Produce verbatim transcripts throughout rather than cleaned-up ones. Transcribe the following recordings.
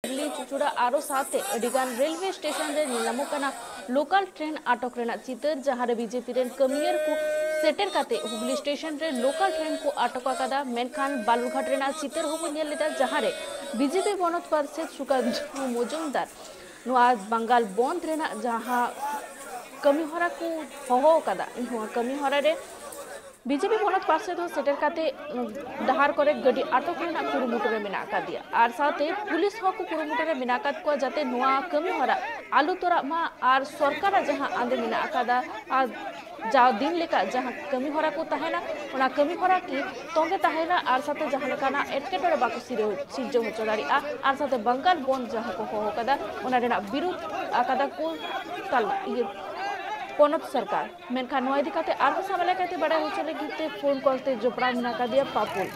ᱦᱩᱜᱽᱞᱤ ᱪᱩᱪᱩᱲᱟ ᱟᱨᱚ ᱥᱟᱶᱛᱮ ᱟᱹᱰᱤ ᱜᱟᱱ ᱨᱮᱞᱣᱮ ᱥᱴᱮᱥᱚᱱ ᱨᱮ ᱧᱮᱞ ᱧᱟᱢᱚᱜ ᱠᱟᱱᱟ ᱞᱳᱠᱟᱞ ᱴᱨᱮᱱ ᱟᱴᱚᱠ ᱨᱮᱱᱟᱜ ᱪᱤᱛᱟᱹᱨ, ᱡᱟᱦᱟᱸ ᱨᱮ ᱵᱤᱡᱮᱯᱤ ᱨᱮᱱ ᱠᱟᱹᱢᱤᱭᱟᱹ ᱠᱚ ᱥᱮᱴᱮᱨ ᱠᱟᱛᱮ ᱦᱩᱜᱽᱞᱤ ᱥᱴᱮᱥᱚᱱ ᱨᱮ ᱞᱳᱠᱟᱞ ᱴᱨᱮᱱ ᱠᱚ ᱟᱴᱚᱠ ᱟᱠᱟᱫᱟ᱾ ᱢᱮᱱᱠᱷᱟᱱ ᱵᱟᱞᱩᱨᱜᱷᱟᱴ ᱨᱮᱱᱟᱜ ᱪᱤᱛᱟᱹᱨ ᱦᱚᱸᱵᱚᱱ ᱧᱮᱞ ᱞᱮᱫᱟ, ᱡᱟᱦᱟᱸ ᱨᱮ ᱵᱤᱡᱮᱯᱤ ᱯᱚᱱᱚᱛ ᱯᱟᱨᱥᱮᱛ ᱥᱩᱠᱟᱱᱛ ᱢᱚᱡᱩᱢᱫᱟᱨ ᱱᱚᱣᱟ ᱵᱟᱝᱜᱟᱞ ᱵᱚᱱᱫᱷ ᱨᱮᱱᱟᱜ ᱡᱟᱦᱟᱸ ᱠᱟᱹᱢᱤ ᱦᱚᱨᱟ ᱠᱚ ᱦᱚᱦᱚ ᱟᱠᱟᱫᱟ, ᱱᱚᱣᱟ ᱠᱟᱹᱢᱤ ᱦᱚᱨᱟ ᱨᱮ ᱵᱤᱡᱮᱯᱤ ᱯᱚᱱᱚᱛ ᱯᱟᱨᱥᱮᱛ ᱦᱚᱸ ᱥᱮᱴᱮᱨ ᱠᱟᱛᱮ, ᱩᱸ, ᱰᱟᱦᱟᱨ ᱠᱚᱨᱮ ᱜᱟᱹᱰᱤ ᱟᱴᱚᱠ ᱨᱮᱱᱟᱜ ᱠᱩᱨᱩᱢᱩᱴᱩ ᱨᱮ ᱢᱮᱱᱟᱜ ᱟᱠᱟᱫᱮᱭᱟ᱾ ᱟᱨ ᱥᱟᱶᱛᱮ ᱯᱩᱞᱤᱥ ᱦᱚᱸ ᱠᱚ ᱠᱩᱨᱩᱢᱩᱴᱩ ᱨᱮ ᱢᱮᱱᱟᱜ ᱟᱠᱟᱫ ᱠᱚᱣᱟ, ᱡᱟᱛᱮ ᱱᱚᱣᱟ ᱠᱟᱹᱢᱤ ᱦᱚᱨᱟ ᱟᱞᱚ ᱛᱚᱨᱟᱜ ᱢᱟ ᱟᱨ ᱥᱚᱨᱠᱟᱨᱟᱜ ᱡᱟᱦᱟᱸ ᱟᱸᱫᱮ ᱢᱮᱱᱟᱜ ᱟᱠᱟᱫᱟ ᱟᱨ ᱡᱟᱣ ᱫᱤᱱ ᱞᱮᱠᱟ ᱡᱟᱦᱟᱸ ᱠᱟᱹᱢᱤ ᱦᱚᱨᱟ ᱠᱚ ᱛᱟᱦᱮᱱᱟ, ᱚᱱᱟ ᱠᱟᱹᱢᱤ ᱦᱚᱨᱟ ᱠᱤ ᱛᱚᱸᱜᱮ ᱛᱟᱦᱮᱱᱟ ᱟᱨ ᱥᱟᱶᱛᱮ ᱡᱟᱦᱟᱸ ᱞᱮᱠᱟᱱᱟᱜ ᱮᱴᱠᱮᱴᱚᱬᱮ ᱵᱟᱠᱚ ᱥᱤᱨᱟᱹᱣ-, ᱥᱤᱨᱡᱟᱹᱣ ᱦᱚᱪᱚ ᱫᱟᱲᱮᱭᱟᱜᱼᱟ᱾ ᱟᱨ ᱥᱟᱶᱛᱮ ᱵᱟᱝᱜᱟᱞ ᱵᱚᱱᱫᱷ ᱡᱟᱦᱟᱸ ᱠᱚ ᱦᱚᱦᱚ ᱟᱠᱟᱫᱟ, ᱚᱱᱟ ᱨᱮᱱᱟᱜ ᱵᱤᱨᱩᱫᱷ ᱟᱠᱟᱫᱟ ᱠᱚ ᱛᱟᱞ-, ᱤᱭᱟᱹ, ᱯᱚᱱᱚᱛ ᱥᱚᱨᱠᱟᱨ᱾ ᱢᱮᱱᱠᱷᱟᱱ ᱱᱚᱣᱟ ᱤᱫᱤ ᱠᱟᱛᱮ ᱟᱨᱦᱚᱸ ᱥᱟᱢᱟᱞᱟ ᱠᱟᱛᱮ ᱵᱟᱲᱟᱭ ᱦᱚᱪᱚ ᱞᱟᱹᱜᱤᱫ ᱛᱮ ᱯᱷᱳᱱ ᱠᱚᱞ ᱛᱮ ᱡᱚᱯᱲᱟᱣ ᱢᱮᱱᱟᱜ ᱟᱠᱟᱫᱮᱭᱟ ᱯᱟᱯᱩᱞ᱾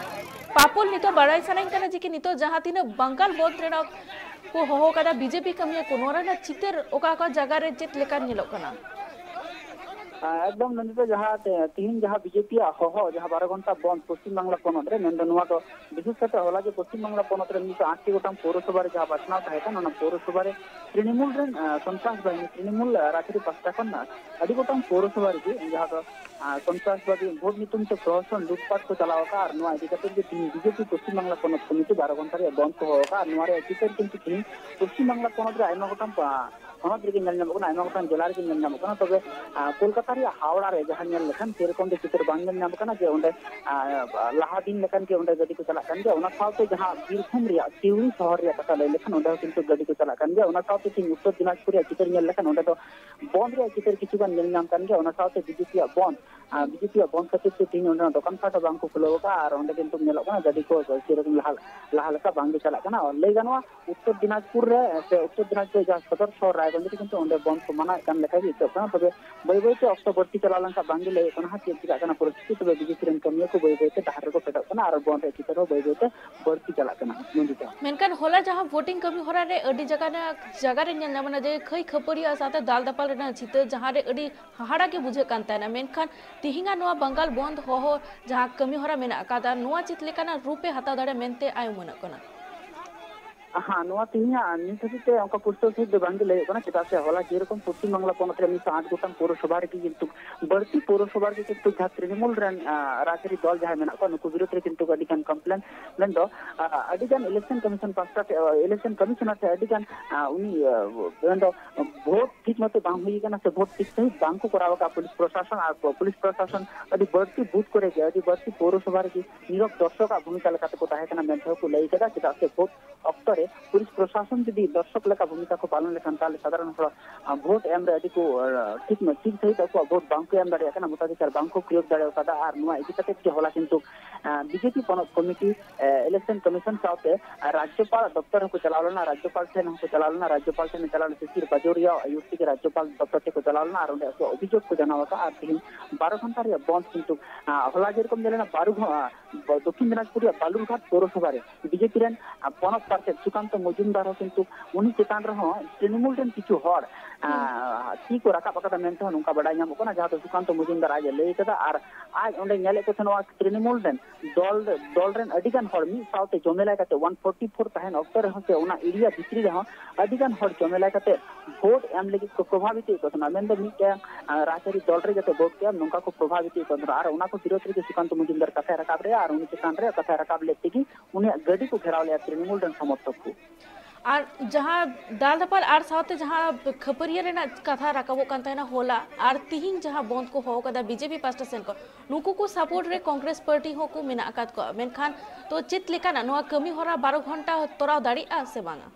ᱯᱟᱯᱩᱞ, ᱱᱤᱛᱚᱜ ᱵᱟᱲᱟᱭ ᱥᱟᱱᱟᱧ ᱠᱟᱱᱟ ᱡᱮ ᱠᱤ ᱱᱤᱛᱚᱜ ᱡᱟᱦᱟᱸ ᱛᱤᱱᱟᱹᱜ ᱵᱟᱝᱜᱟᱞ ᱵᱚᱱᱫᱷ ᱨᱮᱱᱟᱜ ᱠᱚ ᱦᱚᱦᱚ ᱟᱠᱟᱫᱟ ᱵᱤᱡᱮᱯᱤ ᱠᱟᱹᱢᱤᱭᱟᱹ ᱠᱚ, ᱱᱚᱣᱟ ᱨᱮᱱᱟᱜ ᱪᱤᱛᱟᱹᱨ ᱚᱠᱟ ᱚᱠᱟ ᱡᱟᱭᱜᱟ ᱨᱮ ᱪᱮᱫ ᱞᱮᱠᱟ ᱧᱮᱞᱚᱜ ᱠᱟᱱᱟ? ᱟᱸ, ᱮᱠᱫᱚᱢ ᱱᱚᱸᱰᱮ ᱫᱚ ᱡᱟᱦᱟᱸ ᱛᱮ-, ᱛᱤᱦᱤᱧ ᱡᱟᱦᱟᱸ ᱵᱤᱡᱮᱯᱤᱭᱟᱜ ᱦᱚᱦᱚ, ᱡᱟᱦᱟᱸ ᱵᱟᱨᱚ ᱜᱷᱚᱱᱴᱟ ᱵᱚᱱᱫ ᱯᱚᱥᱪᱤᱢ ᱵᱟᱝᱞᱟ ᱯᱚᱱᱚᱛ ᱨᱮ, ᱢᱮᱱᱫᱚ ᱱᱚᱣᱟ ᱫᱚ ᱵᱤᱥᱮᱥ ᱠᱟᱛᱮ ᱦᱚᱞᱟ ᱡᱮ ᱯᱚᱥᱪᱤᱢ ᱵᱟᱝᱞᱟ ᱯᱚᱱᱚᱛ ᱨᱮ ᱢᱤᱫᱥᱚ ᱟᱴᱴᱤ ᱜᱚᱴᱟᱝ ᱯᱳᱣᱨᱚᱥᱚᱵᱷᱟ ᱨᱮ ᱡᱟᱦᱟᱸ ᱵᱟᱪᱷᱱᱟᱣ ᱛᱟᱦᱮᱸ ᱠᱟᱱ, ᱚᱱᱟ ᱯᱳᱣᱨᱚᱥᱚᱵᱷᱟ ᱨᱮ ᱛᱨᱤᱱᱢᱩᱞ ᱨᱮᱱ, ᱟᱸ, ᱥᱚᱱᱛᱨᱟᱥ ᱵᱟᱦᱤᱱᱤ, ᱛᱨᱤᱱᱢᱩᱞ, ᱟᱸ, ᱨᱟᱡᱽᱟᱹᱨᱤ ᱯᱟᱦᱴᱟ ᱠᱷᱚᱱ, ᱟᱸ, ᱟᱹᱰᱤ ᱜᱚᱴᱟᱝ ᱯᱳᱣᱨᱚᱥᱚᱵᱷᱟ ᱨᱮᱜᱮ ᱡᱟᱦᱟᱸ ᱫᱚ, ᱟᱸ, ᱥᱚᱱᱛᱨᱟᱥᱵᱟᱫᱤ ᱵᱷᱳᱴ ᱧᱩᱛᱩᱢ ᱛᱮ ᱯᱨᱚᱦᱚᱥᱚᱱ ᱞᱩᱴᱯᱟᱴ ᱠᱚ ᱪᱟᱞᱟᱣ ᱟᱠᱟᱫᱼᱟ᱾ ᱟᱨ ᱱᱚᱣᱟ ᱤᱫᱤ ᱠᱟᱛᱮ ᱜᱮ ᱛᱤᱦᱤᱧ ᱵᱤᱡᱮᱯᱤ ᱯᱚᱥᱪᱤᱢ ᱵᱟᱝᱞᱟ ᱯᱚᱱᱚᱛ ᱠᱚᱢᱤᱴᱤ ᱵᱟᱨᱚ ᱜᱷᱚᱱᱴᱟ ᱨᱮᱭᱟᱜ ᱵᱚᱱᱫ ᱠᱚ ᱦᱚᱦᱚ ᱟᱠᱟᱫᱼᱟ᱾ ᱟᱨ ᱱᱚᱣᱟ ᱨᱮᱭᱟᱜ ᱪᱤᱛᱟᱹᱨ ᱠᱤᱱᱛᱩ ᱛᱤᱦᱤᱧ ᱯᱚᱥᱪᱤᱢ ᱵᱟᱝᱞᱟ ᱯᱚᱱᱚᱛ ᱨᱮ ᱟᱭᱢᱟ ᱜᱚᱴᱟᱝ, ᱟᱸ, ᱦᱚᱱᱚᱛ ᱨᱮᱜᱮ ᱧᱮᱞ ᱧᱟᱢᱚᱜ ᱠᱟᱱᱟ, ᱟᱭᱢᱟ ᱜᱚᱴᱟᱝ ᱡᱮᱞᱟ ᱨᱮᱜᱮ ᱧᱮᱞ ᱧᱟᱢᱚᱜ ᱠᱟᱱᱟ᱾ ᱛᱚᱵᱮ, ᱟᱸ, ᱠᱳᱞᱠᱟᱛᱟ ᱨᱮᱭᱟᱜ ᱦᱟᱣᱲᱟ ᱨᱮ ᱡᱟᱦᱟᱸ ᱧᱮᱞ ᱞᱮᱠᱷᱟᱱ ᱥᱮᱨᱚᱠᱚᱢ ᱫᱚ ᱪᱤᱛᱟᱹᱨ ᱵᱟᱝ ᱧᱮᱞ ᱧᱟᱢ ᱠᱟᱱᱟ ᱡᱮ ᱚᱸᱰᱮ, ᱟᱸ, ᱞᱟᱦᱟ ᱫᱤᱱ ᱞᱮᱠᱟᱱ ᱜᱮ ᱚᱸᱰᱮ ᱜᱟᱹᱰᱤ ᱠᱚ ᱪᱟᱞᱟᱜ ᱠᱟᱱ ᱜᱮᱭᱟ᱾ ᱚᱱᱟ ᱥᱟᱶᱛᱮ ᱡᱟᱦᱟᱸ ᱵᱤᱨᱵᱷᱩᱢ ᱨᱮᱭᱟᱜ ᱥᱤᱣᱲᱤ ᱥᱚᱦᱚᱨ ᱨᱮᱭᱟᱜ ᱠᱟᱛᱷᱟ ᱞᱟᱹᱭ ᱞᱮᱠᱷᱟᱱ ᱚᱸᱰᱮ ᱦᱚᱸ ᱠᱤᱱᱛᱩ ᱜᱟᱹᱰᱤ ᱠᱚ ᱪᱟᱞᱟᱜ ᱠᱟᱱ ᱜᱮᱭᱟ᱾ ᱚᱱᱟ ᱥᱟᱶᱛᱮ ᱛᱮᱦᱮᱧ ᱩᱛᱛᱚᱨ ᱫᱤᱱᱟᱡᱽᱯᱩᱨ ᱨᱮᱭᱟᱜ ᱪᱤᱛᱟᱹᱨ ᱧᱮᱞ ᱞᱮᱠᱷᱟᱱ ᱚᱸᱰᱮ ᱫᱚ ᱵᱚᱱᱫ ᱨᱮᱭᱟᱜ ᱪᱤᱛᱟᱹᱨ ᱠᱤᱪᱷᱩ ᱜᱟᱱ ᱧᱮᱞ ᱧᱟᱢ ᱠᱟᱱ ᱜᱮᱭᱟ᱾ ᱚᱱᱟ ᱥᱟᱶᱛᱮ ᱵᱤᱡᱮᱯᱤᱭᱟᱜ ᱵᱚᱱᱫ, ᱟᱨ ᱵᱤᱡᱮᱯᱤᱭᱟᱜ ᱵᱚᱱᱫ ᱠᱷᱟᱹᱛᱤᱨ ᱛᱮ ᱛᱮᱦᱮᱧ ᱚᱸᱰᱮᱱᱟᱜ ᱫᱚᱠᱟᱱ ᱯᱟᱴ ᱦᱚᱸ ᱵᱟᱝ ᱠᱚ ᱠᱷᱩᱞᱟᱹᱣ ᱟᱠᱟᱫᱼᱟ᱾ ᱟᱨ ᱚᱸᱰᱮ ᱠᱤᱱᱛᱩ ᱧᱮᱞᱚᱜ ᱠᱟᱱᱟ ᱜᱟᱹᱰᱤ ᱠᱚ ᱥᱮᱨᱚᱠᱚᱢ ᱞᱟᱦᱟ, ᱞᱟᱦᱟ ᱞᱮᱠᱟ ᱵᱟᱝ ᱜᱮ ᱪᱟᱞᱟᱜ ᱠᱟᱱᱟ᱾ ᱞᱟᱹᱭ ᱜᱟᱱᱚᱜᱼᱟ ᱩᱛᱛᱚᱨ ᱫᱤᱱᱟᱡᱽᱯᱩᱨ ᱨᱮ ᱥᱮ ᱩᱛᱛᱚᱨ ᱫᱤᱱᱟᱡᱽᱯᱩᱨ ᱡᱟᱦᱟᱸ ᱥᱚᱫᱚᱨ ᱥᱚᱦᱚᱨ ᱨᱟᱭᱜᱚᱸᱡᱽ ᱨᱮ ᱠᱤᱱᱛᱩ ᱚᱸᱰᱮ ᱵᱚᱱᱫ ᱠᱚ ᱢᱟᱱᱟᱣᱮᱫ ᱠᱟᱱ ᱞᱮᱠᱟ ᱜᱮ ᱟᱹᱭᱠᱟᱹᱜ ᱠᱟᱱᱟ᱾ ᱛᱚᱵᱮ ᱵᱟᱹᱭ ᱵᱟᱹᱭ ᱛᱮ ᱚᱠᱛᱚ ᱵᱟᱹᱲᱛᱤ ᱪᱟᱞᱟᱣ ᱞᱮᱱᱠᱷᱟᱱ ᱵᱟᱝ ᱜᱮ ᱞᱟᱹᱭ ᱠᱟᱱᱟ ᱦᱟᱸᱜ ᱪᱮᱫ ᱪᱤᱠᱟᱹᱜ ᱠᱟᱱᱟ ᱯᱚᱨᱤᱥᱛᱷᱤᱛᱤ᱾ ᱛᱚᱵᱮ ᱵᱤᱡᱮᱯᱤ ᱨᱮᱱ ᱠᱟᱹᱢᱤᱭᱟᱹ ᱠᱚ ᱵᱟᱹᱭ ᱵᱟᱹᱭ ᱛᱮ ᱰᱟᱦᱟᱨ ᱨᱮᱠᱚ ᱯᱷᱮᱰᱚᱜ ᱠᱟᱱᱟ ᱟᱨ ᱵᱚᱱᱫ ᱨᱮᱭᱟᱜ ᱪᱤᱛᱟᱹᱨ ᱦᱚᱸ ᱵᱟᱹᱭ ᱵᱟᱹᱭ ᱛᱮ ᱵᱟᱹᱲᱛᱤ ᱪᱟᱞᱟᱜ ᱠᱟᱱᱟ᱾ ᱢᱮᱱᱫᱚ ᱢᱮᱱᱠᱷᱟᱱ ᱦᱚᱞᱟ ᱡᱟᱦᱟᱸ ᱵᱷᱳᱴᱤᱝ ᱠᱟᱹᱢᱤ ᱦᱚᱨᱟ ᱨᱮ ᱟᱹᱰᱤ ᱡᱟᱭᱜᱟ ᱨᱮ, ᱡᱟᱭᱜᱟ ᱨᱮ ᱧᱮᱞ ᱧᱟᱢ ᱮᱱᱟ ᱡᱮ ᱠᱷᱟᱹᱭ ᱠᱷᱟᱹᱯᱟᱹᱨᱤ ᱟᱨ ᱥᱟᱶᱛᱮ ᱫᱟᱞ ᱫᱟᱯᱟᱞ ᱨᱮᱱᱟᱜ ᱪᱤᱛᱟᱹᱨ, ᱡᱟᱦᱟᱸ ᱨᱮ ᱟᱹᱰᱤ ᱦᱟᱦᱟᱲᱟ ᱜᱮ ᱵᱩᱡᱷᱟᱹᱜ ᱠᱟᱱ ᱛᱟᱦᱮᱱᱟ᱾ ᱢᱮᱱᱠᱷᱟᱱ ᱛᱤᱦᱤᱧᱟᱜ ᱱᱚᱣᱟ ᱵᱟᱝᱜᱟᱞ ᱵᱚᱱᱫ ᱦᱚᱦᱚ ᱡᱟᱦᱟᱸ ᱠᱟᱹᱢᱤ ᱦᱚᱨᱟ ᱢᱮᱱᱟᱜ ᱟᱠᱟᱫᱟ, ᱱᱚᱣᱟ ᱪᱮᱫ ᱞᱮᱠᱟᱱᱟᱜ ᱨᱩᱯ ᱮ ᱦᱟᱛᱟᱣ ᱫᱟᱲᱮᱭᱟᱜᱼᱟ ᱢᱮᱱᱛᱮ ᱟᱭ ᱩᱢᱟᱹᱱᱚᱜ ᱠᱟᱱᱟ? ᱦᱮᱸ, ᱱᱚᱣᱟ ᱛᱮᱦᱮᱧᱟᱜ ᱱᱤᱛ ᱦᱟᱹᱵᱤᱡ ᱛᱮ ᱚᱱᱠᱟ ᱯᱩᱥᱴᱟᱹᱣ ᱥᱟᱺᱦᱤᱡ ᱫᱚ ᱵᱟᱝᱜᱮ ᱞᱟᱹᱭᱚᱜ ᱠᱟᱱᱟ, ᱪᱮᱫᱟᱜ ᱥᱮ ᱦᱚᱞᱟ ᱡᱮᱨᱚᱠᱚᱢ ᱯᱚᱥᱪᱤᱢ ᱵᱟᱝᱞᱟ ᱯᱚᱱᱚᱛ ᱨᱮ ᱢᱤᱫᱥᱚ ᱟᱴ ᱜᱚᱴᱟᱝ ᱯᱳᱣᱨᱚᱥᱚᱵᱷᱟ ᱨᱮᱜᱮ ᱠᱤᱱᱛᱩ ᱵᱟᱹᱲᱛᱤ ᱯᱳᱣᱨᱚᱥᱚᱵᱷᱟ ᱨᱮᱜᱮ ᱠᱤᱱᱛᱩ ᱡᱟᱦᱟᱸ ᱛᱨᱤᱱᱢᱩᱞ ᱨᱮᱱ, ᱟᱸ, ᱨᱟᱡᱽᱟᱹᱨᱤ ᱫᱚᱞ ᱡᱟᱦᱟᱸᱭ ᱢᱮᱱᱟᱜ ᱠᱚᱣᱟ, ᱱᱩᱠᱩ ᱵᱤᱨᱩᱫᱷ ᱨᱮ ᱠᱤᱱᱛᱩ ᱟᱹᱰᱤ ᱜᱟᱱ ᱠᱚᱢᱯᱞᱮᱱ, ᱢᱮᱱᱫᱚ, ᱟᱸ, ᱟᱹᱰᱤ ᱜᱟᱱ ᱤᱞᱮᱠᱥᱚᱱ ᱠᱚᱢᱤᱥᱚᱱ ᱯᱟᱥᱴᱟ ᱴᱷᱮᱱ, ᱤᱞᱮᱠᱥᱚᱱ ᱠᱚᱢᱤᱥᱚᱱᱟᱨ ᱴᱷᱮᱱ ᱟᱹᱰᱤ ᱜᱟᱱ, ᱟᱸ, ᱩᱱᱤ, ᱟᱸ, ᱢᱮᱱᱫᱚ ᱵᱷᱳᱴ ᱴᱷᱤᱠ ᱢᱚᱛᱚ ᱵᱟᱝ ᱦᱩᱭ ᱟᱠᱟᱱᱟ ᱥᱮ ᱵᱷᱳᱴ ᱴᱷᱤᱠ ᱥᱟᱺᱦᱤᱡ ᱵᱟᱝ ᱠᱚ ᱠᱚᱨᱟᱣ ᱟᱠᱟᱫᱼᱟ ᱯᱩᱞᱤᱥ ᱯᱨᱚᱥᱟᱥᱚᱱ᱾ ᱟᱨ ᱯᱩᱞᱤᱥ ᱯᱨᱚᱥᱟᱥᱚᱱ ᱟᱹᱰᱤ ᱵᱟᱹᱲᱛᱤ ᱵᱩᱛᱷ ᱠᱚᱨᱮ ᱜᱮ, ᱟᱹᱰᱤ ᱵᱟᱹᱲᱛᱤ ᱯᱳᱣᱨᱚᱥᱚᱵᱷᱟ ᱨᱮᱜᱮ ᱱᱤᱨᱚᱵ ᱫᱚᱨᱥᱚᱠᱟᱜ ᱵᱷᱩᱢᱤᱠᱟ ᱞᱮᱠᱟᱛᱮ ᱠᱚ ᱛᱟᱦᱮᱸ ᱠᱟᱱᱟ ᱢᱮᱱᱛᱮ ᱦᱚᱸ ᱠᱚ ᱞᱟᱹᱭ ᱠᱟᱫᱟ, ᱪᱮᱫᱟᱜ ᱥᱮ ᱵᱷᱳᱴ ᱚᱠᱛᱚ ᱨᱮ ᱯᱩᱞᱤᱥ ᱯᱨᱚᱥᱟᱥᱚᱱ ᱡᱩᱫᱤ ᱫᱚᱨᱥᱚᱠ ᱞᱮᱠᱟ ᱵᱷᱩᱢᱤᱠᱟ ᱠᱚ ᱯᱟᱞᱚᱱ ᱞᱮᱠᱷᱟᱱ, ᱛᱟᱦᱚᱞᱮ ᱥᱟᱫᱷᱟᱨᱚᱱ ᱦᱚᱲ, ᱟᱸ, ᱵᱷᱳᱴ ᱮᱢ ᱨᱮ ᱟᱹᱰᱤ ᱠᱚ, ᱟᱸ, ᱴᱷᱤᱠ, ᱴᱷᱤᱠ ᱥᱟᱺᱦᱤᱡ ᱟᱠᱚᱣᱟᱜ ᱵᱷᱳᱴ ᱵᱟᱝ ᱠᱚ ᱮᱢ ᱫᱟᱲᱮᱭᱟᱜ ᱠᱟᱱᱟ, ᱢᱚᱛᱟᱫᱷᱤᱠᱟᱨ ᱵᱟᱝ ᱠᱚ ᱯᱨᱚᱭᱳᱜᱽ ᱫᱟᱲᱮ ᱟᱠᱟᱫᱟ᱾ ᱟᱨ ᱱᱚᱣᱟ ᱤᱫᱤ ᱠᱟᱛᱮ ᱜᱮ ᱦᱚᱞᱟ ᱠᱤᱱᱛᱩ, ᱟᱸ, ᱵᱤᱡᱮᱯᱤ ᱯᱚᱱᱚᱛ ᱠᱚᱢᱤᱴᱤ, ᱮ, ᱤᱞᱮᱠᱥᱚᱱ ᱠᱚᱢᱤᱥᱚᱱ ᱥᱟᱶᱛᱮ, ᱟᱸ, ᱨᱟᱡᱽᱡᱚᱯᱟᱞ ᱫᱚᱯᱛᱚᱨ ᱦᱚᱸᱠᱚ ᱪᱟᱞᱟᱣ ᱞᱮᱱᱟ, ᱨᱟᱡᱽᱡᱚᱯᱟᱞ ᱴᱷᱮᱱ ᱦᱚᱸᱠᱚ ᱪᱟᱞᱟᱣ ᱞᱮᱱᱟ, ᱨᱟᱡᱽᱡᱚᱯᱟᱞ ᱴᱷᱮᱱ ᱪᱟᱞᱟᱣ ᱞᱮᱱᱟ, ᱥᱤᱥᱤᱨ ᱵᱟᱡᱳᱨᱤᱭᱟ ᱟᱹᱭᱩᱨ ᱛᱮᱜᱮ ᱨᱟᱡᱽᱡᱚᱯᱟᱞ ᱫᱚᱯᱛᱚᱨ ᱴᱷᱮᱱ ᱠᱚ ᱪᱟᱞᱟᱣ ᱞᱮᱱᱟ ᱟᱨ ᱚᱸᱰᱮ ᱟᱠᱚᱣᱟᱜ ᱚᱵᱷᱤᱡᱳᱜᱽ ᱠᱚ ᱡᱟᱱᱟᱣ ᱟᱠᱟᱫᱼᱟ᱾ ᱟᱨ ᱛᱮᱦᱮᱧ ᱵᱟᱨᱚ ᱜᱷᱚᱱᱴᱟ ᱨᱮᱭᱟᱜ ᱵᱚᱱᱫᱷ ᱠᱤᱱᱛᱩ, ᱟᱸ, ᱦᱚᱞᱟ ᱡᱮᱨᱚᱠᱚᱢ ᱧᱮᱞ ᱮᱱᱟ, ᱵᱟᱨᱚ ᱜᱷᱚ-, ᱟᱸ, ᱫᱚᱠᱠᱷᱤᱱ ᱫᱤᱱᱟᱡᱽᱯᱩᱨ ᱨᱮᱭᱟᱜ ᱵᱟᱞᱩᱨᱜᱷᱟᱴ ᱯᱳᱣᱨᱚᱥᱚᱵᱷᱟ ᱨᱮ ᱵᱤᱡᱮᱯᱤ ᱨᱮᱱ, ᱟᱸ, ᱯᱚᱱᱚᱛ ᱯᱟᱨᱥᱮᱛ ᱥᱩᱠᱟᱱᱛᱚ ᱢᱚᱡᱩᱢᱫᱟᱨ ᱦᱚᱸ ᱠᱤᱱᱛᱩ ᱩᱱᱤ ᱪᱮᱛᱟᱱ ᱨᱮᱦᱚᱸ ᱛᱨᱤᱱᱢᱩᱞ ᱨᱮᱱ ᱠᱤᱪᱷᱩ ᱦᱚᱲ, ᱟᱸ, ᱛᱤ ᱠᱚ ᱨᱟᱠᱟᱵ ᱟᱠᱟᱫᱟ ᱢᱮᱱᱛᱮ ᱦᱚᱸ ᱱᱚᱝᱠᱟ ᱵᱟᱰᱟᱭ ᱧᱟᱢᱚᱜ ᱠᱟᱱᱟ, ᱡᱟᱦᱟᱸ ᱫᱚ ᱥᱩᱠᱟᱱᱛᱚ ᱢᱚᱡᱩᱢᱫᱟᱨ ᱟᱡ ᱮ ᱞᱟᱹᱭ ᱟᱠᱟᱫᱟ᱾ ᱟᱨ ᱟᱡ ᱚᱸᱰᱮ ᱧᱮᱞᱮᱫ ᱠᱚ ᱛᱟᱦᱮᱱᱟ ᱛᱨᱤᱱᱢᱩᱞ ᱨᱮᱱ ᱫᱚᱞ, ᱫᱚᱞ ᱨᱮᱱ ᱟᱹᱰᱤ ᱜᱟᱱ ᱦᱚᱲ ᱢᱤᱫ ᱥᱟᱶᱛᱮ ᱡᱚᱢᱮᱞᱟᱭ ᱠᱟᱛᱮ ᱚᱣᱟᱱ ᱯᱷᱳᱨᱴᱤ ᱯᱷᱳᱨ ᱛᱟᱦᱮᱱ ᱚᱠᱛᱚ ᱨᱮᱦᱚᱸ ᱥᱮ ᱚᱱᱟ ᱮᱨᱤᱭᱟ ᱵᱷᱤᱛᱨᱤ ᱨᱮᱦᱚᱸ ᱟᱹᱰᱤ ᱜᱟᱱ ᱦᱚᱲ ᱡᱚᱢᱮᱞᱟᱭ ᱠᱟᱛᱮ ᱵᱷᱳᱴ ᱮᱢ ᱞᱟᱹᱜᱤᱫ ᱠᱚ ᱯᱨᱚᱵᱷᱟᱵᱤᱛ ᱮᱫ ᱠᱚ ᱛᱟᱦᱮᱱᱟ, ᱢᱮᱱᱫᱚ ᱢᱤᱫᱴᱟᱝ, ᱟᱸ, ᱨᱟᱡᱽᱟᱹᱨᱤ ᱫᱚᱞ ᱨᱮ ᱡᱟᱛᱮ ᱵᱷᱳᱴ ᱠᱚ ᱮᱢ, ᱱᱚᱝᱠᱟ ᱠᱚ ᱯᱨᱚᱵᱷᱟᱵᱤᱛ ᱮᱫ ᱠᱚ ᱛᱟᱦᱮᱱᱟ᱾ ᱟᱨ ᱚᱱᱟ ᱠᱚ ᱵᱤᱨᱳᱫᱷ ᱨᱮᱜᱮ ᱥᱩᱠᱟᱱᱛᱚ ᱢᱚᱡᱩᱢᱫᱟᱨ ᱠᱟᱛᱷᱟᱭ ᱨᱟᱠᱟᱵ ᱨᱮᱭᱟ ᱟᱨ ᱩᱱᱤ ᱪᱮᱛᱟᱱ ᱨᱮ ᱠᱟᱛᱷᱟᱭ ᱨᱟᱠᱟᱵ ᱞᱮᱫ ᱛᱮᱜᱮ ᱩᱱᱤᱭᱟᱜ ᱜᱟᱹᱰᱤ ᱠᱚ ᱜᱷᱮᱨᱟᱣ ᱞᱮᱫᱼᱟ ᱛᱨᱤᱱᱢᱩᱞ ᱨᱮᱱ ᱥᱚᱢᱚᱨᱛᱷᱚᱠ ᱠᱚ᱾ ᱟᱨ ᱡᱟᱦᱟᱸ ᱫᱟᱞ ᱫᱟᱯᱟᱞ ᱟᱨ ᱥᱟᱶᱛᱮ ᱡᱟᱦᱟᱸ ᱠᱷᱟᱹᱯᱟᱹᱨᱤᱭᱟᱹ ᱨᱮᱱᱟᱜ ᱠᱟᱛᱷᱟ ᱨᱟᱠᱟᱵᱚᱜ ᱠᱟᱱ ᱛᱟᱦᱮᱱᱟ ᱦᱚᱞᱟ ᱟᱨ ᱛᱤᱦᱤᱧ ᱡᱟᱦᱟᱸ ᱵᱚᱱᱫ ᱠᱚ ᱦᱚᱦᱚ ᱠᱟᱫᱟ ᱵᱤᱡᱮᱯᱤ ᱯᱟᱥᱴᱟ ᱥᱮᱱ ᱠᱷᱚᱱ, ᱱᱩᱠᱩ ᱠᱚ ᱥᱟᱯᱳᱨᱴ ᱨᱮ ᱠᱚᱝᱜᱨᱮᱥ ᱯᱟᱨᱴᱤ ᱦᱚᱸᱠᱚ ᱢᱮᱱᱟᱜ ᱟᱠᱟᱫ ᱠᱚᱣᱟ, ᱢᱮᱱᱠᱷᱟᱱ ᱛᱚ ᱪᱮᱫ ᱞᱮᱠᱟᱱᱟᱜ ᱱᱚᱣᱟ ᱠᱟᱹᱢᱤ ᱦᱚᱨᱟ ᱵᱟᱨᱚ ᱜᱷᱚᱱᱴᱟ ᱛᱚᱨᱟᱣ ᱫᱟᱲᱮᱭᱟᱜᱼᱟ ᱥᱮ ᱵᱟᱝᱟ?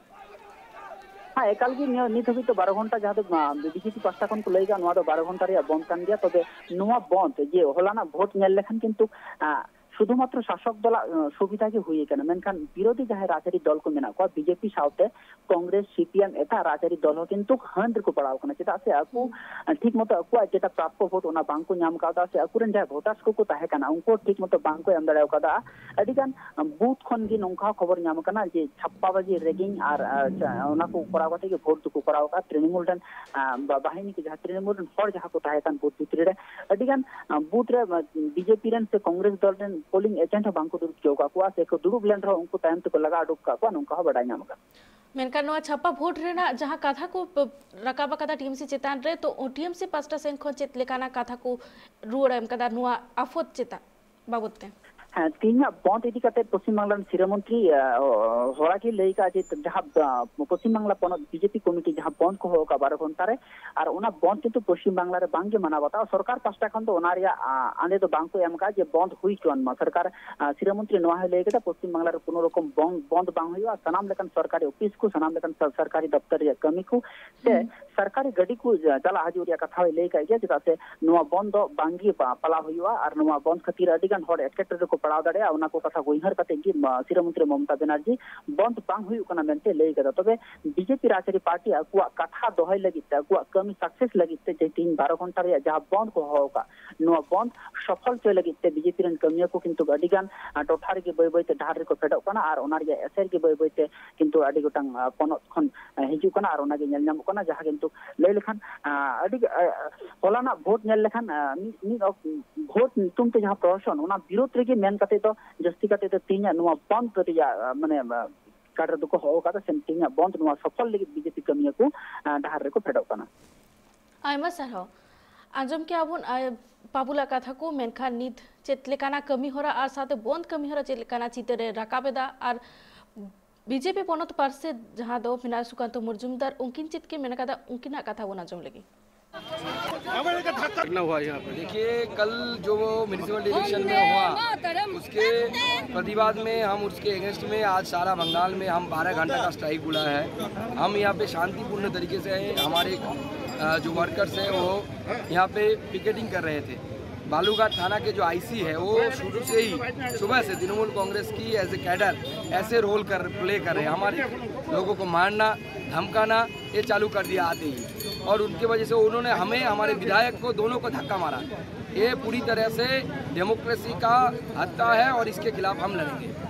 ᱦᱮᱸ, ᱮᱠᱟᱞ ᱜᱮ ᱱᱤᱭᱟᱹ ᱱᱤᱛ ᱦᱟᱹᱵᱤᱡ ᱛᱮ ᱵᱟᱨᱚ ᱜᱷᱚᱱᱴᱟ ᱡᱟᱦᱟᱸ ᱫᱚ, ᱟᱸ, ᱵᱤᱡᱮᱯᱤ ᱯᱟᱥᱴᱟ ᱠᱷᱚᱱ ᱠᱚ ᱞᱟᱹᱭ ᱠᱟᱜᱼᱟ, ᱱᱚᱣᱟ ᱫᱚ ᱵᱟᱨᱚ ᱜᱷᱚᱱᱴᱟ ᱨᱮᱭᱟᱜ ᱵᱚᱱᱫ ᱠᱟᱱ ᱜᱮᱭᱟ᱾ ᱛᱚᱵᱮ ᱱᱚᱣᱟ ᱵᱚᱱᱫ ᱡᱮ ᱦᱚᱞᱟᱱᱟᱜ ᱵᱷᱳᱴ ᱧᱮᱞ ᱞᱮᱠᱷᱟᱱ ᱠᱤᱱᱛᱩ, ᱟᱸ, ᱥᱩᱫᱷᱩ ᱢᱟᱛᱨᱚ ᱥᱟᱥᱚᱠ ᱫᱚᱞᱟᱜ, ᱟᱸ, ᱥᱩᱵᱤᱫᱷᱟ ᱜᱮ ᱦᱩᱭ ᱟᱠᱟᱱᱟ, ᱢᱮᱱᱠᱷᱟᱱ ᱵᱤᱨᱳᱫᱷᱤ ᱡᱟᱦᱟᱸᱭ ᱨᱟᱡᱽᱟᱹᱨᱤ ᱫᱚᱞ ᱠᱚ ᱢᱮᱱᱟᱜ ᱠᱚᱣᱟ, ᱵᱤᱡᱮᱯᱤ ᱥᱟᱶᱛᱮ ᱠᱚᱝᱜᱨᱮᱥ, ᱥᱤᱯᱤᱮᱢ, ᱮᱴᱟᱜ ᱨᱟᱡᱽᱟᱹᱨᱤ ᱫᱚᱞ ᱦᱚᱸ ᱠᱤᱱᱛᱩ ᱦᱟᱹᱱ ᱨᱮᱠᱚ ᱯᱟᱲᱟᱣ ᱟᱠᱟᱱᱟ᱾ ᱪᱮᱫᱟᱜ ᱥᱮ ᱟᱠᱚ, ᱦᱩᱸ᱾ ᱟᱸ, ᱴᱷᱤᱠ ᱢᱚᱛᱚ ᱟᱠᱚᱣᱟᱜ ᱡᱮᱴᱟ ᱯᱨᱟᱯᱯᱚ ᱵᱷᱳᱴ, ᱚᱱᱟ ᱵᱟᱝ ᱠᱚ ᱧᱟᱢ ᱠᱟᱣᱫᱟ, ᱥᱮ ᱟᱠᱚᱨᱮᱱ ᱡᱟᱦᱟᱸᱭ ᱵᱷᱳᱴᱟᱨᱥ ᱠᱚᱠᱚ ᱛᱟᱦᱮᱸ ᱠᱟᱱᱟ, ᱩᱱᱠᱩ ᱴᱷᱤᱠ ᱢᱚᱛᱚ ᱵᱟᱝ ᱠᱚ ᱮᱢ ᱫᱟᱲᱮ ᱠᱟᱣᱫᱟ᱾ ᱟᱹᱰᱤ ᱜᱟᱱ ᱵᱩᱛᱷ ᱠᱷᱚᱱ ᱜᱮ ᱱᱚᱝᱠᱟ ᱦᱚᱸ ᱠᱷᱚᱵᱚᱨ ᱧᱟᱢ ᱟᱠᱟᱱᱟ ᱡᱮ ᱪᱷᱟᱯᱯᱟ ᱵᱟᱡᱤ, ᱨᱮᱜᱤᱝ ᱟᱨ, ᱟᱨ, ᱪᱟ-, ᱚᱱᱟ ᱠᱚ ᱠᱚᱨᱟᱣ ᱠᱟᱛᱮ ᱜᱮ ᱵᱷᱳᱴ ᱫᱚᱠᱚ ᱠᱚᱨᱟᱣ ᱟᱠᱟᱫᱼᱟ᱾ ᱛᱨᱤᱱᱢᱩᱞ ᱨᱮᱱ, ᱟᱸ, ᱵᱟ-, ᱵᱟᱦᱤᱱᱤ ᱠᱚ, ᱡᱟᱦᱟᱸ ᱛᱨᱤᱱᱢᱩᱞ ᱨᱮᱱ ᱦᱚᱲ ᱡᱟᱦᱟᱸ ᱠᱚ ᱛᱟᱦᱮᱸ ᱠᱟᱱ ᱵᱩᱛᱷ ᱵᱷᱤᱛᱨᱤ ᱨᱮ, ᱟᱹᱰᱤ ᱜᱟᱱ, ᱟᱸ, ᱵᱩᱛᱷ ᱨᱮ, ᱟᱸ, ᱵᱤᱡᱮᱯᱤ ᱨᱮᱱ ᱥᱮ ᱠᱚᱝᱜᱨᱮᱥ ᱫᱚᱞ ᱨᱮᱱ ᱯᱳᱞᱤᱝ ᱮᱡᱮᱱᱴ ᱦᱚᱸ ᱵᱟᱝ ᱠᱚ ᱫᱩᱲᱩᱵ ᱦᱚᱪᱚ ᱟᱠᱟᱫ ᱠᱚᱣᱟ, ᱥᱮ ᱠᱚ ᱫᱩᱲᱩᱵ ᱞᱮᱱ ᱨᱮᱦᱚᱸ ᱩᱱᱠᱩ ᱛᱟᱭᱚᱢ ᱛᱮᱠᱚ ᱞᱟᱜᱟ ᱩᱰᱩᱠ ᱟᱠᱟᱫ ᱠᱚᱣᱟ, ᱱᱚᱝᱠᱟ ᱦᱚᱸ ᱵᱟᱰᱟᱭ ᱧᱟᱢ ᱟᱠᱟᱱᱟ᱾ ᱢᱮᱱᱠᱷᱟᱱ ᱱᱚᱣᱟ ᱪᱷᱟᱯᱟ ᱵᱷᱳᱴ ᱨᱮᱱᱟᱜ ᱡᱟᱦᱟᱸ ᱠᱟᱛᱷᱟ ᱠᱚ ᱯ-, ᱨᱟᱠᱟᱵ ᱟᱠᱟᱫᱟ ᱴᱤ ᱮᱢ ᱥᱤ ᱪᱮᱛᱟᱱ ᱨᱮ, ᱛᱚ ᱴᱤ ᱮᱢ ᱥᱤ ᱯᱟᱥᱴᱟ ᱥᱮᱱ ᱠᱷᱚᱱ ᱪᱮᱫ ᱞᱮᱠᱟᱱᱟᱜ ᱠᱟᱛᱷᱟ ᱠᱚ ᱨᱩᱣᱟᱹᱲ ᱮᱢ ᱠᱟᱫᱟ ᱱᱚᱣᱟ ᱟᱯᱷᱚᱛ ᱪᱮᱛᱟᱱ ᱵᱟᱵᱚᱛ ᱛᱮ? ᱦᱮᱸ, ᱛᱮᱦᱮᱧᱟᱜ ᱵᱚᱱᱫ ᱤᱫᱤ ᱠᱟᱛᱮ ᱯᱚᱥᱪᱤᱢ ᱵᱟᱝᱞᱟ ᱨᱮᱱ ᱥᱤᱨᱟᱹ ᱢᱚᱱᱛᱨᱤ, ᱟ, ᱦᱚᱲᱟᱜ ᱜᱮ ᱞᱟᱹᱭ ᱠᱟᱜᱼᱟ ᱡᱮ ᱡᱟᱦᱟᱸ, ᱟ, ᱯᱚᱥᱪᱤᱢ ᱵᱟᱝᱞᱟ ᱯᱚᱱᱚᱛ ᱵᱤ ᱡᱮ ᱯᱤ ᱠᱚᱢᱤᱴᱤ ᱡᱟᱦᱟᱸ ᱵᱚᱱᱫ ᱠᱚ ᱦᱚᱦᱚ ᱟᱠᱟᱫ ᱵᱟᱨᱚ ᱜᱷᱚᱱᱴᱟ ᱨᱮ, ᱟᱨ ᱚᱱᱟ ᱵᱚᱱᱫ ᱠᱤᱱᱛᱩ ᱯᱚᱥᱪᱤᱢ ᱵᱟᱝᱞᱟ ᱨᱮ ᱵᱟᱝ ᱜᱮ ᱢᱟᱱᱟᱣ ᱵᱟᱛᱟᱣ᱾ ᱥᱚᱨᱠᱟᱨ ᱯᱟᱥᱴᱟ ᱠᱷᱚᱱ ᱫᱚ ᱚᱱᱟ ᱨᱮᱭᱟᱜ, ᱟ, ᱟᱸᱫᱮ ᱫᱚ ᱵᱟᱝ ᱠᱚ ᱮᱢ ᱟᱠᱟᱫ ᱡᱮ ᱵᱚᱱᱫ ᱦᱩᱭ ᱦᱚᱪᱚᱣᱟᱱ ᱢᱟ᱾ ᱥᱚᱨᱠᱟᱨ, ᱟ, ᱥᱤᱨᱟᱹ ᱢᱚᱱᱛᱨᱤ ᱱᱚᱣᱟ ᱦᱚᱸᱭ ᱞᱟᱹᱭ ᱠᱮᱫᱟ, ᱯᱚᱥᱪᱤᱢ ᱵᱟᱝᱞᱟ ᱨᱮ ᱠᱳᱱᱳ ᱨᱚᱠᱚᱢ ᱵᱚᱱᱫ, ᱵᱚᱱᱫ ᱵᱟᱝ ᱦᱩᱭᱩᱜᱼᱟ, ᱥᱟᱱᱟᱢ ᱞᱮᱠᱟᱱ ᱥᱚᱨᱠᱟᱨᱤ ᱚᱯᱷᱤᱥ ᱠᱚ, ᱥᱟᱱᱟᱢ ᱞᱮᱠᱟᱱ ᱥᱚ-, ᱥᱚᱨᱠᱟᱨᱤ ᱫᱚᱯᱛᱚᱨ ᱨᱮᱭᱟᱜ ᱠᱟᱹᱢᱤ ᱠᱚ ᱥᱮ ᱦᱩᱸ᱾ ᱥᱚᱨᱠᱟᱨᱤ ᱜᱟᱹᱰᱤ ᱠᱚ ᱡᱟ-, ᱪᱟᱞᱟᱜ ᱦᱤᱡᱩᱜ ᱨᱮᱭᱟᱜ ᱠᱟᱛᱷᱟ ᱦᱚᱸᱭ ᱞᱟᱹᱭ ᱠᱟᱜ ᱜᱮᱭᱟ, ᱪᱮᱫᱟᱜ ᱥᱮ ᱱᱚᱣᱟ ᱵᱚᱱᱫ ᱫᱚ ᱵᱟᱝ ᱜᱮ ᱯᱟ-, ᱯᱟᱞᱟᱣ ᱦᱩᱭᱩᱜᱼᱟ ᱟᱨ ᱱᱚᱣᱟ ᱵᱚᱱᱫ ᱠᱷᱟᱹᱛᱤᱨ ᱟᱹᱰᱤ ᱜᱟᱱ ᱦᱚᱲ ᱮᱴᱠᱮᱴᱚᱬᱮ ᱨᱮᱠᱚ ᱯᱟᱲᱟᱣ ᱫᱟᱲᱮᱭᱟᱜᱼᱟ᱾ ᱚᱱᱟ ᱠᱚ ᱠᱟᱛᱷᱟ ᱠᱚ ᱩᱭᱦᱟᱹᱨ ᱠᱟᱛᱮ ᱜᱮ, ᱢᱟ, ᱥᱤᱨᱟᱹ ᱢᱚᱱᱛᱨᱤ ᱢᱚᱢᱚᱛᱟ ᱵᱮᱱᱟᱨᱡᱤ ᱵᱚᱱᱫ ᱵᱟᱝ ᱦᱩᱭᱩᱜ ᱠᱟᱱᱟ ᱢᱮᱱᱛᱮ ᱞᱟᱹᱭ ᱠᱟᱫᱟ᱾ ᱛᱚᱵᱮ ᱵᱤ ᱡᱮ ᱯᱤ ᱨᱟᱡᱽᱟᱹᱨᱤ ᱯᱟᱨᱴᱤ ᱟᱠᱚᱣᱟᱜ ᱠᱟᱛᱷᱟ ᱫᱚᱦᱚᱭ ᱞᱟᱹᱜᱤᱫ ᱛᱮ, ᱟᱠᱚᱣᱟᱜ ᱠᱟᱹᱢᱤ ᱥᱟᱠᱥᱮᱥ ᱞᱟᱹᱜᱤᱫ ᱛᱮ ᱡᱮ ᱛᱤᱦᱤᱧ ᱵᱟᱨᱚ ᱜᱷᱚᱱᱴᱟ ᱨᱮᱭᱟᱜ ᱡᱟᱦᱟᱸ ᱵᱚᱱᱫ ᱠᱚ ᱦᱚᱦᱚ ᱟᱠᱟᱫ, ᱱᱚᱣᱟ ᱵᱚᱱᱫ ᱥᱚᱯᱷᱚᱞ ᱦᱚᱪᱚᱭ ᱞᱟᱹᱜᱤᱫ ᱛᱮ ᱵᱤ ᱡᱮ ᱯᱤ ᱨᱮᱱ ᱠᱟᱹᱢᱤᱭᱟᱹ ᱠᱚ ᱠᱤᱱᱛᱩ ᱟᱹᱰᱤ ᱜᱟᱱ, ᱟ, ᱴᱚᱴᱷᱟ ᱨᱮᱜᱮ ᱵᱟᱹᱭ ᱵᱟᱹᱭ ᱛᱮ ᱰᱟᱦᱟᱨ ᱨᱮᱠᱚ ᱯᱷᱮᱰᱚᱜ ᱠᱟᱱᱟ ᱟᱨ ᱚᱱᱟ ᱨᱮᱭᱟᱜ ᱮᱥᱮᱨ ᱜᱮ ᱵᱟᱹᱭ ᱵᱟᱹᱭ ᱛᱮ ᱠᱤᱱᱛᱩ ᱟᱹᱰᱤ ᱜᱚᱴᱟᱝ, ᱟ, ᱯᱚᱱᱚᱛ ᱠᱷᱚᱱ, ᱟ, ᱦᱤᱡᱩᱜ ᱠᱟᱱᱟ ᱟᱨ ᱚᱱᱟ ᱜᱮ ᱧᱮᱞ ᱧᱟᱢᱚᱜ ᱠᱟᱱᱟ᱾ ᱡᱟᱦᱟᱸ ᱠᱤᱱᱛᱩ ᱞᱟᱹᱭ ᱞᱮᱠᱷᱟᱱ, ᱟ, ᱟᱹᱰᱤ, ᱟ, ᱦᱚᱞᱟᱱᱟᱜ ᱵᱷᱳᱴ ᱧᱮᱞ ᱞᱮᱠᱷᱟᱱ, ᱟ, ᱢᱤᱫ, ᱢᱤᱫ ᱚᱠ-, ᱵᱷᱳᱴ ᱧᱩᱛᱩᱢ ᱛᱮ ᱡᱟᱦᱟᱸ ᱯᱨᱚᱦᱚᱥᱚᱱ, ᱚᱱᱟ ᱵᱤᱨᱳᱫᱷ ᱨᱮᱜᱮ ᱢᱮᱱ ᱠᱟᱛᱮ ᱫᱚ ᱡᱟᱹᱥᱛᱤ ᱠᱟᱛᱮ ᱫᱚ ᱛᱮᱦᱮᱧᱟᱜ ᱱᱚᱣᱟ ᱵᱚᱱᱫ ᱨᱮᱭᱟᱜ, ᱟ, ᱢᱟᱱᱮ, ᱟ, ᱠᱟᱰᱟᱨ ᱫᱚᱠᱚ ᱦᱚᱦᱚ ᱟᱠᱟᱫᱟ, ᱥᱮ ᱛᱮᱦᱮᱧᱟᱜ ᱵᱚᱱᱫ ᱱᱚᱣᱟ ᱥᱚᱯᱷᱚᱞ ᱞᱟᱹᱜᱤᱫ ᱵᱤ ᱡᱮ ᱯᱤ ᱠᱟᱹᱢᱤᱭᱟᱹ ᱠᱚ, ᱟ, ᱰᱟᱦᱟᱨ ᱨᱮᱠᱚ ᱯᱷᱮᱰᱚᱜ ᱠᱟᱱᱟ᱾ ᱟᱭᱢᱟ ᱥᱟᱨᱦᱟᱣ᱾ ᱟᱸᱡᱚᱢ ᱠᱮᱜᱼᱟ ᱵᱚᱱ, ᱟ, ᱯᱟᱵᱩᱞᱟᱜ ᱠᱟᱛᱷᱟ ᱠᱚ, ᱢᱮᱱᱠᱷᱟᱱ ᱱᱤᱛ ᱪᱮᱫ ᱞᱮᱠᱟᱱᱟᱜ ᱠᱟᱹᱢᱤ ᱦᱚᱨᱟ ᱟᱨ ᱥᱟᱶᱛᱮ ᱵᱚᱱᱫ ᱠᱟᱹᱢᱤ ᱦᱚᱨᱟ ᱪᱮᱫ ᱞᱮᱠᱟᱱᱟᱜ ᱪᱤᱛᱟᱹᱨ ᱮ ᱨᱟᱠᱟᱵ ᱮᱫᱟ ᱟᱨ ᱵᱤ ᱡᱮ ᱯᱤ ᱯᱚᱱᱚᱛ ᱯᱟᱨᱥᱮᱛ ᱡᱟᱦᱟᱸ ᱫᱚ ᱢᱮᱱᱟᱭ ᱥᱩᱠᱟᱱᱛᱚ ᱢᱚᱡᱩᱢᱫᱟᱨ, ᱩᱱᱠᱤᱱ ᱪᱮᱫ ᱠᱤᱱ ᱢᱮᱱ ᱠᱟᱫᱟ, ᱩᱱᱠᱤᱱᱟᱜ ᱠᱟᱛᱷᱟ ᱵᱚᱱ ᱟᱸᱡᱚᱢ ᱞᱮᱜᱮ᱾ करना हुआ यहाँ पे। देखिए, कल जो वो म्युनिसिपल इलेक्शन में हुआ, उसके प्रतिवाद में हम उसके अगेंस्ट में आज सारा बंगाल में हम बारह घंटा का स्ट्राइक बुलाया है। हम यहाँ पे शांतिपूर्ण तरीके से हैं। हमारे, अ, जो वर्कर्स हैं, वो यहाँ पे पिकेटिंग कर रहे थे। बालूघाट थाना के जो आईसी है, वो शुरू से ही, सुबह से तृणमूल कांग्रेस की एज ए कैडर ऐसे रोल कर, प्ले कर रहे हैं। हमारे लोगों को मारना, धमकाना, ये चालू कर दिया आते ही। और उनकी वजह से उन्होंने हमें, हमारे विधायक को, दोनों को धक्का मारा। ये पूरी तरह से डेमोक्रेसी का हत्या है और इसके खिलाफ हम लड़ेंगे।